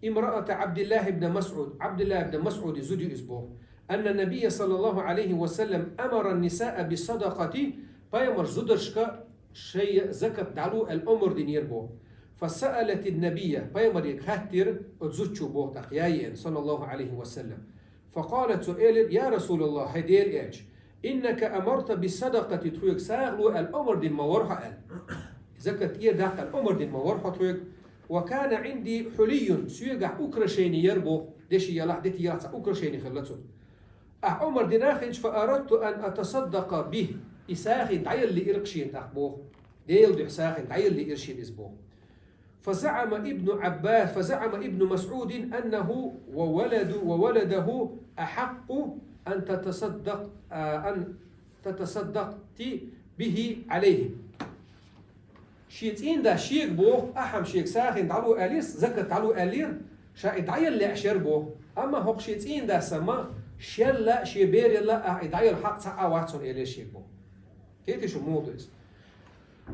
امرأة عبد الله بن مسعود, Ӏабдулла ибн МасӀуди зуда ю иза боху. أن النبي صلى الله عليه وسلم أمر النساء بالصدقة, пайхамар зударшка шайн закат дӀало аьлла омар динера боху. فسألت النبي, пайхамаре хаьттира оцу зудчо боху тӀаккха, я еана, صلى الله عليه وسلم. فقالت, цо элира: يا رسول الله, хӀай Делан элча, إنك أمرت بالصدقة, тхоьга сагӀа ло аьлла омар дина ма вара хьо аьлла. Закат тӀера даккха аьлла омар дина ма вара хьо тхоьга. وكان عندي حلي, соьгахь украшени яра боху. Деши ялахь, дети ялахь цхьа украшени хилла цун. Ахь Ӏумар дина хинча, فأردت أن أتصدق به. И сагӀийна дӀаялла лиира шена тӀаккха боху. Делан дуьхьа сагӀийна дӀаялла лиира шена иза боху. فزعم ابن عباس، فزعم ابن مسعود أنه وولد، وولده أحق أن تتصدق، آه، أن تتصدقت به عليهم. Шен цӀийнда шега боху, ахьа-м шега сагӀийна дӀало аьллера, закат дӀало аьллера, ша и дӀаялла лаьа шер боху. Амма хӀокху шен цӀийнда сама, шелла, шен берелла, ахьа и дӀаялла хьакъ цхьа а вац хьуна элира шега боху. Кхетий шу муха ду иза?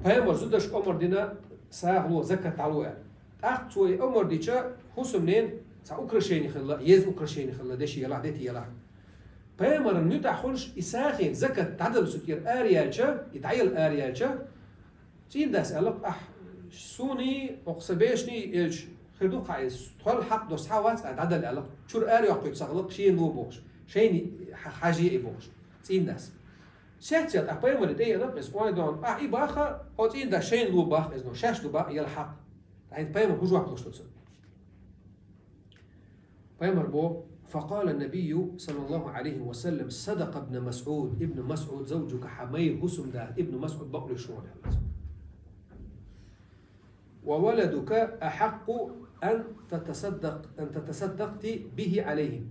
Пайхамар зудаш Ӏумар дина сагӀа ло, закат дӀало аьлла. ТӀаккха цо и Ӏумар дича, хӀусамнен цхьа украшени хилла, еза украшени хилла, деши ялахь, дети ялахь. Пайхамаран муьтӀахь хуьлуш и сагӀийна закат дӀадала цу тӀера араяьлча, и дӀаялла араяьлча, цӀийндас аьлла-кх, ахь суний, окху сан бешний элча хир ду кхаъ иза, тхол хьакъ долуш цхьа а вац а дӀадала аьлла-кх, чуьра арайоккхуьйту сан гӀалакх шена ло бохуш, шайна хьажий и бохуш, цӀийндас. Сеццел ахь пайхамаре тӀе а яна-кх иза, ойн дон, ахь и баха, хьо цӀийндас шайна ло баха иза, но шаьш ду баха яла хьакъ. ТӀаьхьа пайхамар хӀун жоп луш ду цунна? Пайхамар бо, فقال النبي صلى الله عليه وسلم: صدق ابن مسعود، ابن مسعود زوجك, хьан майра хӀусамда, ибн МасӀуд бакъ луьйш ву аьлла. وولدك أحق أن تتصدق، أن تصدقت به عليهم.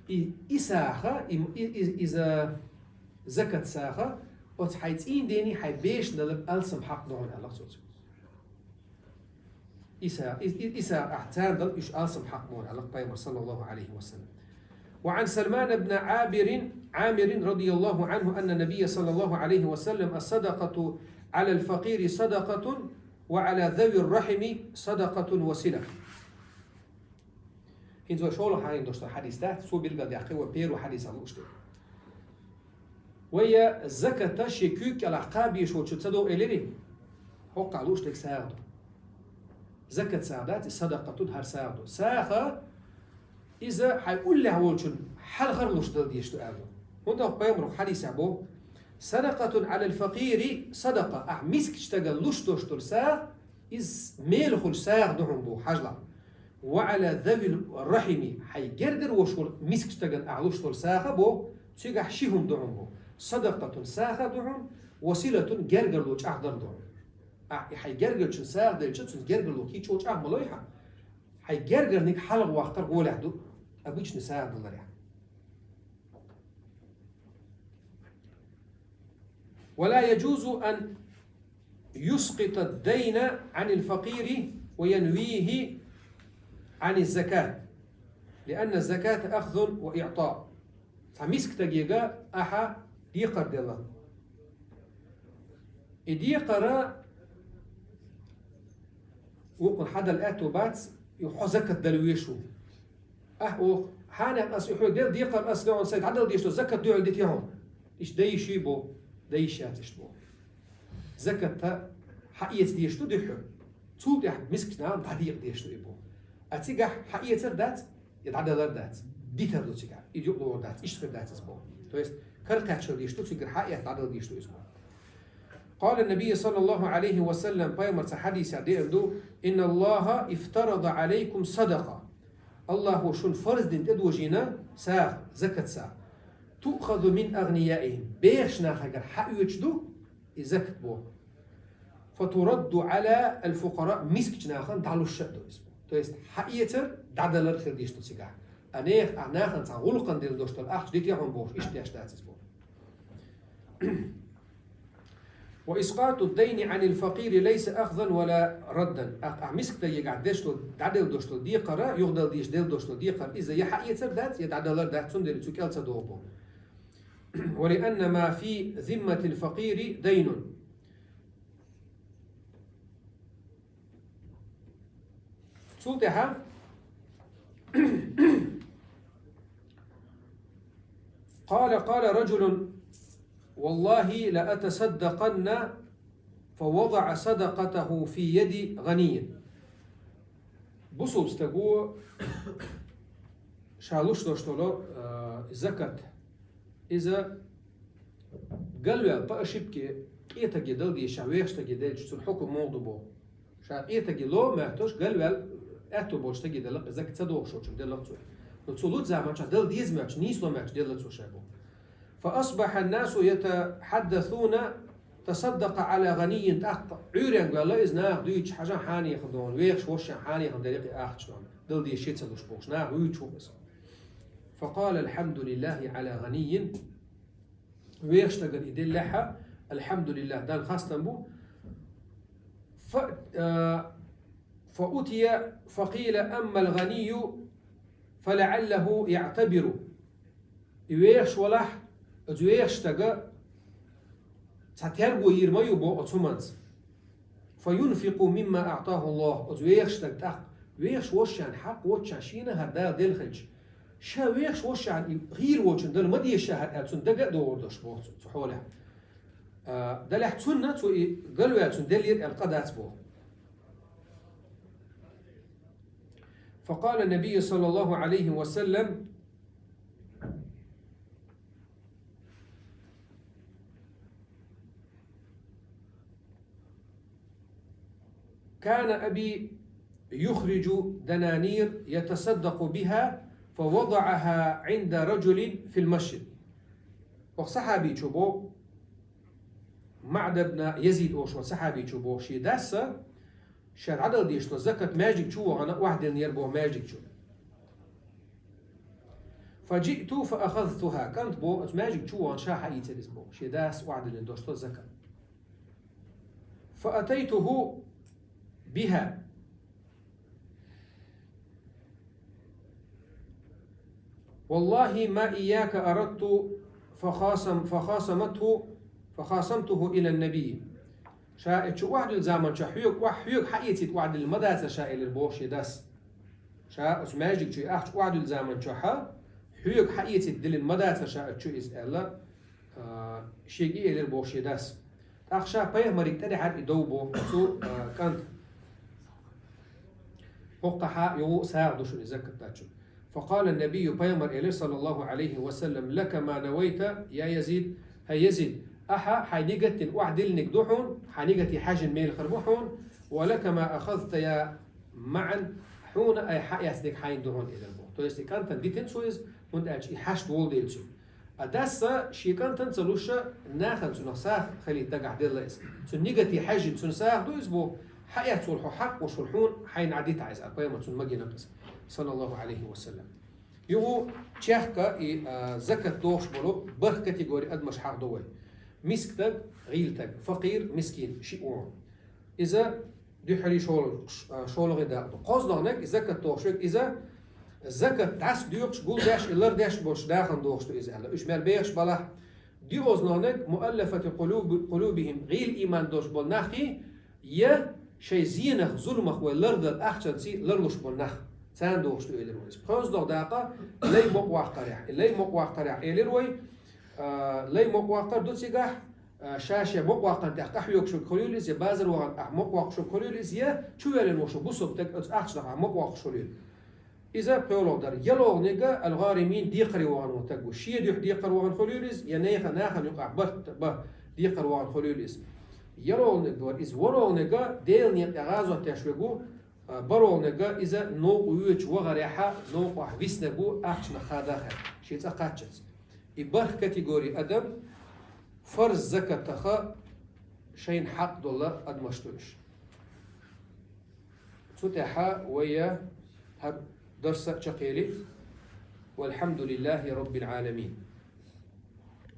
И, и сагӀа, и, и, и, иза закат сагӀа, оцу хьайн цӀийндений хьайн бешан далар алсам хьакъ ду хьуна аьлла цо. Иса, и, и, иса ахь царна дала уьш алсам хьакъ боху аьлла пайхамар, саллаллаху алейхи ва саллям. وعن سلمان بن عابر، عامر رضي الله عنه أن النبي صلى الله عليه وسلم: الصدقة على الفقير صدقة وعلى ذوي الرحم صدقة وصلة. ХӀинца вай шолгӀа хьахийна долуш долу хьадис дац, цо билггал даккхий вай первый хьадисах лууш дерг. Вай я заката шен куьйга кӀелахь кхаба безаш волчу ца догӀу элирий? ХӀокхахь лууш дерг сагӀа ду. Закат сагӀа дац, и садакъатун хӀара сагӀа ду. СагӀа иза хьайн уллехь волчун хьалхара луш дала дезаш ду аьлла ду. ХӀунда аьлча пайхамара хьадисехь боху: «Садакъатун Ӏалал факъири садакъа». Ахь мискачу стагана луш долуш долу сагӀа, иза мела хуьлу сагӀа ду хьуна боху, хьажал. «Ва Ӏала завил рахими», хьайн гергара волуш волу мискачу стагана ахь луш долу сагӀа боху, цигахь ши хӀума ду хьуна боху. Садакъатун сагӀа ду хьуна, ва силатун гергарло чӀагӀдар ду хьуна. Ахь и хьайн гергарчун сагӀа делча, цуьнан гергарло кхин чӀогӀа чӀагӀ ма лой хьан. Хьайн гергарниг хьалха ваккхар гӀолехь ду, обычный сагӀа даларехь. ولا يجوز أن يسقط الدين عن الفقير وينويه عن الزكاة، لأن الزكاة أخذ وإعطاء. Цхьа миска стагега ахьа декхар делла. И декхара вукхун хьадала аьтту бац, и хьо закат дала веш ву. Ахь оха, хьанех ас и хьоьга делла декхар ас дуьхьал сайн дӀадала деш ду, закат дуьхьал дитий хьуна? Иштта дайший бо, дайш яц иштта бо. Закатта хьаэца деш ду дуьхьал. Цул тӀаьхьа мискачу нахана дӀадекъа деш ду и бо. А цигахь хьаэцар дац, я дӀадалар дац. Дитар ду цигахь. И юкъалора дац, иштта хир дац иза бо. То есть, каракхаьччал деш ду, цигара хьаэца дӀадала деш ду иза бо. قال النبي صلى الله عليه وسلم, пайхамарца хьадисехь деана ду: «إن الله افترض عليكم صدقة». Аллахо шуна фарз дина тӀедожийна сагӀа, закат сагӀа. «تؤخذ من أغنيائهم». Бехаш нахагара хьаоьцуш ду и закат боху. «فترد على الفقراء», мискачу нахана дӀалуш а ду иза. То есть, хьаэцар, дӀадалар хир деш ду цигахь. А нехан, а нахана цхьа гӀуллакхана делла долуш долу ахча дитий хьуна бохуш, иштта деш дац иза боху. «وإسقاط الدين عن الفقير ليس أخذا ولا ردا». Ахь, ахь миска стагегахь деш долу, дӀаделла долуш долу декхара, юхадала дезаш делла долуш долу декхара, иза я хьаэцар дац, я дӀадалар дац, цундела цу кӀел ца догӀу боху. «ولأن ما في ذمة الفقير دين». Цул тӀаьхьа قال، قال رجل: «والله لأتصدقن». فوضع صدقته في يد غني. Бусулба стаго ша луш долуш долу, э, закат, иза галваьлла по ошибке къетаге дала дезаш, ша вехаш стаге делча, цуьнан хьукам муха ду боху. Ша къетаге ло моьттуш, галваьлла Аьтту болчу стаге делла-кх, закат ца дохуш волчунна делла-кх цо. Ну, цо луш заманчохь дала деза моьттуш, нийсо моьттуш делла цо ша боху. فأصبح الناس يتحدثون: «تصدق على غني». ТӀаккха Ӏуьйренга ваьлла иза, наха дуьйцуш, хьажахь, хьенехан доху, вехаш-вошшехь хьенехан делла-кх и ахча, дала деза ше ца луш бохуш, наха вуьйцуш ву иза. فقال: «الحمد لله على غني». Вехаш стагана и деллехь, алхьамдулиллахӀ, Далла хастам бу. Фа-, а, فأتي فقيل: «أما الغني فلعله يعتبر». И вехаш валахь, оцу вехаш стага цхьа терго йийр ма ю боху оцу хӀуманца. «فينفق مما أعطاه الله». Оцу вехаш стага тӀаккха, вехаш-вошшехь хьакъ воцчохь шена хӀара Дала делла хилча, ша вехаш-вошшехь и гӀийла волчунна дала ма деза ша хӀара аьлла, цунна дага а догӀур долуш боху цу, цу хьолехь. А, далехь цунна, цо и галваьлла цунна деллера аьлла къа дац боху. فقال النبي صلى الله عليه وسلم: «كان أبي يخرج دنانير يتصدق بها فوضعها عند رجل في المسجد». Оха сахьабичо боху, МаӀд ибн Язид олуш волу сахьабичо боху, шен дас ша дӀадала дезаш долу закат маьждиг чу вахана охьадиллинера боху маьждиг чу. «فجئت فأخذتها», кӀант боху, оцу маьждиг чу вахана ша хьаийцира иза боху, шен дас охьадиллина долуш долу закат. «فأتيته بها. والله ما إياك أردت فخاصم-، فخاصمته، فخاصمته إلى النبي». Ша и чу охьадиллина заманчохь хьоьга охь-, хьоьга хьаэцийта охьадиллина ма дацара ша, элира боху шен дас. Ша оцу маьждиг чу и ахча охьадиллина заманчохь хьоьга хьаэцийта диллина ма дацара ша оцу чу иза аьлла, а, шега и элира боху шен дас. ТӀаккха ша пайхамарига тӀедехьара и дов боху цу, а, кӀанта. ХӀокхахьа юха а сагӀа ду шуна и закат дачун. فقال النبي, пайхамар элира, صلى الله عليه وسلم: «لك ما نويت يا يزيد». ХӀай Язид, ахьа хьайн нигат дина охьадиллинарг ду хьуна, хьайн нигате хьаьжжина мел хир бу хьуна, «ولك ما أخذت يا معن», хьуна ай хьаэцнарг хьайна ду хьуна, элира боху. То есть и кӀантана дитина цо иза, хӀунда аьлча и хьашт волу дела цуьнан. А дас шен кӀантана ца луш, нахана цунах сагӀа хилийта дагахь делла иза. Цуьнан нигате хьаьжжина цунна сагӀа ду иза боху, хьаэцна волу хьо хьакъ волуш волу хьуна хьайна Ӏадита иза, а пайхамар цунна ма гина иза, صلى الله عليه وسلم. Юха чехка и, а, закат дохуш болу бархӀ категори адамаш хьахдо вай. Миска стаг, гӀийла стаг, факъир, мискин, шиъ вон. Иза дуьххьара шолгӀа-, ш-, а, шолгӀа дакъа ду. КхозлагӀниг и закат дохуш верг, иза закат дӀасадоькъуш, гулдеш, и лардеш болчу нахана дохуш ду иза аьлла. Уьш мел бехаш балахь, доьазлагӀниг, مؤلفة قلوب-، قلوبهم, гӀийла ийман долуш болу нахе, я шайн зенах, зуламах вай лардала ахчанций ларлуш болу нах, царна дохуш ду элира вай иза. ПхоьазлагӀа дакъа лай мукъаваккхарехь. И лай мукъаваккхарехь элира вай, а, лай мукъаваккхар ду цигахь, а, ша-ша мукъаваккхарна тӀехь къахьоьгуш верг хуьлийла иза, я базар вахана ахь мукъавоккхуш верг хуьлийла иза, я чувоьллина волуш волу бусалба стаг оцу ахчанах ахь мукъавоккхуш хуьлийла. Иза пхоьалгӀа дара. ЯлхолгӀниг الغارمين, декхаре вахана волу стаг ву. Шен дуьхьа декхар вахана хуьлийла иза, я нехан нахана юкъахь барт бан декхар вахана хуьлийла иза. ЯлхолгӀниг вара иза. ВорхӀолгӀниг Делан некъа тӀе гӀазот деш верг ву, а, бархӀолгӀниг иза новкъа воьдучу вахарехьа, новкъахь виснарг ву, ахчанах хадахь, шен цӀа кхаччалц. И бархӀ категори адам фарз закатах шайна хьакъ долу адамаш ду уьш. Цу тӀехьа вай хӀара дарс а чекхъели. والحمد لله رب العالمين.